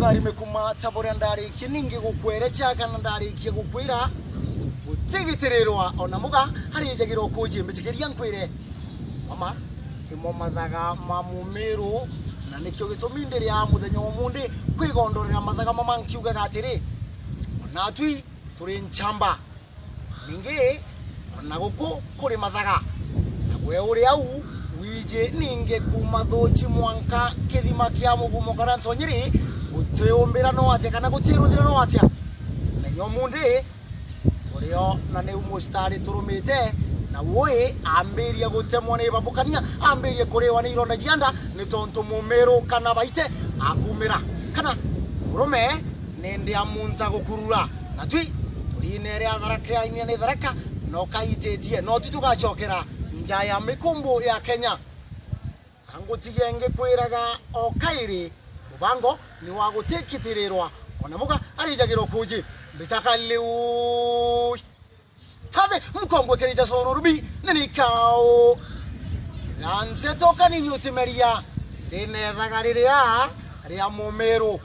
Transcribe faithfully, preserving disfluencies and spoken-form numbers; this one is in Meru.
Arime kuma ta buria ndarikie ningi gukwereja kana ndarikie gukwira, gutigitirirwa ona muga arijagira ukuji. Mbitikiria nkwire, mama, nimo mathaga ma Mumiru, na nikio gitumi ndiria muthenya wa umuthi kwigondorera mathaga mama nkiugaga atiri, ona atwi turi nchamba. Ningi, ona guku kuri mathaga. Na gwe uri au, wiji ningi kuma thuji mwanka kithima kia mugumo kana ntonyiri, gutiumbira no atia kana gutiruthira no atia. Menya umuthi, turio na niu mustari turumite, na ui ambiria gutemwa ni babukania, ambirie kuriwa ni ironda cia nda, ni tontu Mumiru kana Baite akumira. Kana murume nindi amunta gukurura. Na twi, turiine ria Tharaka, yainire ni Tharaka, no kaititie, no ti tugacokera nja ya mikumbu ya Kenya. Angutige ngikwiraga o kairi, mubango ni wa gutikitirirwa, ona muga arijagira ukuji. Mbitaka liu. Tathe, mkongwe kirija soro rubi, nini kao. Na nteto kanini utimeria, rinethaga riria ria Mumiru.